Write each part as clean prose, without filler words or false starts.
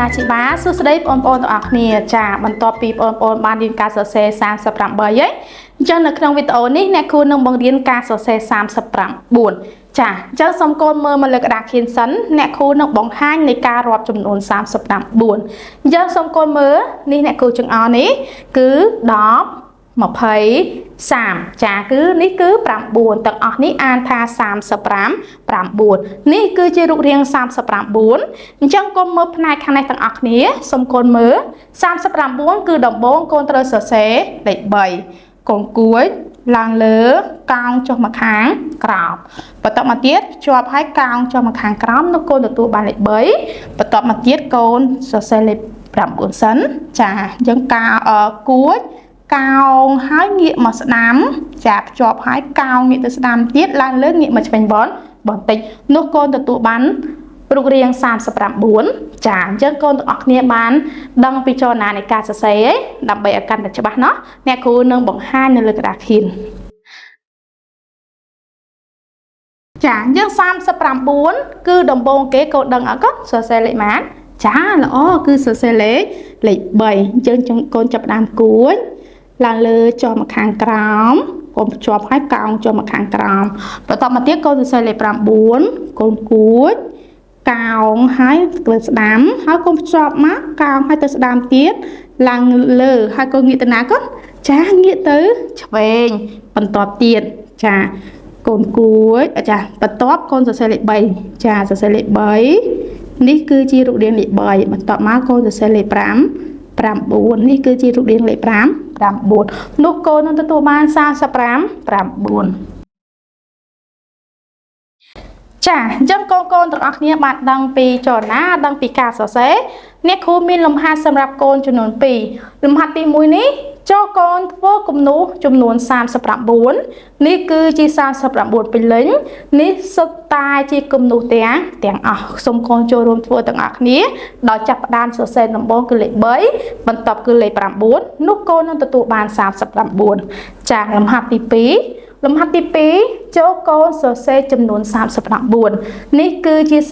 ណាជីបាសួស្តីបងប្អូនទាំងអស់គ្នាចាបន្ទាប់ពីបងប្អូនបានរៀនការសរសេរ38ហើយអញ្ចឹងនៅក្នុងវីដេអូនេះអ្នកគ្រូនឹងបង្រៀនការសរសេរ39ចាអញ្ចឹងសូមកូនមើលមកលើក្តារខៀនសិនអ្នកគ្រូនឹងបង្ហាញនៃការរាប់ចំនួន39អញ្ចឹងសូមកូនមើលនេះអ្នកគ្រូចង្អុលនេះគឺ10 20 30ចាគឺនេះគឺ9ទាំងអស់នេះអានថា35 9នេះគឺជារូបរាង39អញ្ចឹងកុំមើលផ្នែកខាងនេះទាំងអស់គ្នាសូមកូនមើល39គឺដំបូងកូនត្រូវសរសេរលេខ3កូនគួចឡើងលើកោងចុះមកខាងក្រោមបន្ទាប់មកទៀតជាប់ហើយកោងចុះមកខាងក្រោមនោះកូនទទួលបានលេខ3បន្ទាប់មកទៀតកូនសរសេរលេខ9សិនចាអញ្ចឹងកាគួចកោងហើយងាកមកស្ដាំចាភ្ជាប់ហើយកោងងាកទៅស្ដាំទៀតឡើងលើងាកមកឆ្វេងបន្តិចនោះកូនទទួលបានរូបរាង39ចាអញ្ចឹងកូនទាំងអស់គ្នាបានដឹងពីចលនានៃការសរសេរដើម្បីឲ្យកាន់តែច្បាស់ណោះអ្នកគ្រូនឹងបង្ហាញនៅលើក្តារខៀនចាអញ្ចឹង39គឺដំបូងគេកូនដឹងអត់កូនសរសេរលេខប៉ុន្មានចាល្អគឺសរសេរលេខ3អញ្ចឹងកូនចាប់ផ្ដើមគួចឡើងលើចុះមកខាងក្រោមកូនភ្ជាប់ហើយកោងចុះមកខាងក្រោមបន្តមកទៀតកូនសរសេរលេខ9កូនគួចកោងហើយទៅស្ដាំហើយកូនភ្ជាប់មកកោងហើយទៅស្ដាំទៀតឡើងលើហើយកូនងាកទៅណាកូនចាងាកទៅឆ្វេងបន្តទៀតចាកូនគួចចាបន្ទាប់កូនសរសេរលេខ3ចាសរសេរលេខ3នេះគឺជារូបរាងលេខ3បន្ទាប់មកកូនសរសេរលេខ5 9នេះគឺជារូបរាងលេខ5 9នោះកូននឹងទទួលបាន45 9ចាអញ្ចឹងកូនៗទាំងអស់គ្នាបានដឹងពីចលនាដឹងពីការសរសេរអ្នកគ្រូមានលំហាត់សម្រាប់កូនចំនួន2លំហាត់ទី1នេះចូលកូនធ្វើគំនូសចំនួន39នេះគឺជា39ពេញលេញនេះសុទ្ធតែជាគំនូសទាំងអស់សូមកូនចូលរួមធ្វើទាំងអស់គ្នាដោយចាប់ផ្ដើមសរសេរដំបូងគឺលេខ3បន្ទាប់គឺលេខ9នោះកូននឹងទទួលបាន39ចាលំហាត់ទី2លំហាត់ទី2ចូលកូនសរសេរចំនួន39នេះគឺជា39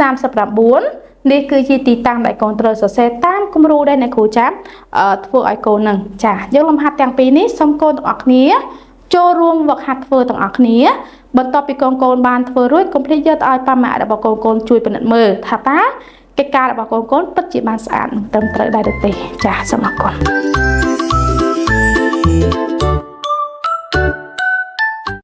នេះគឺជាទីតាំងដែលកូនត្រូវសរសេរតាមគំរូដែលអ្នកគ្រូចាប់ធ្វើឲ្យកូននឹងចាយើងលំហាត់ទាំងពីរនេះសូមកូនទាំងអស់គ្នាចូលរួមវឹកហាត់ធ្វើទាំងអស់គ្នាបន្ទាប់ពីកូនៗបានធ្វើរួចកុំភ្លេចយកទៅឲ្យប៉ាម៉ាក់របស់កូនៗជួយពិនិត្យមើលថាតើកិច្ចការរបស់កូនៗពិតជាបានស្អាតនិងត្រឹមត្រូវដែរឬទេចាសូមអរគុណ។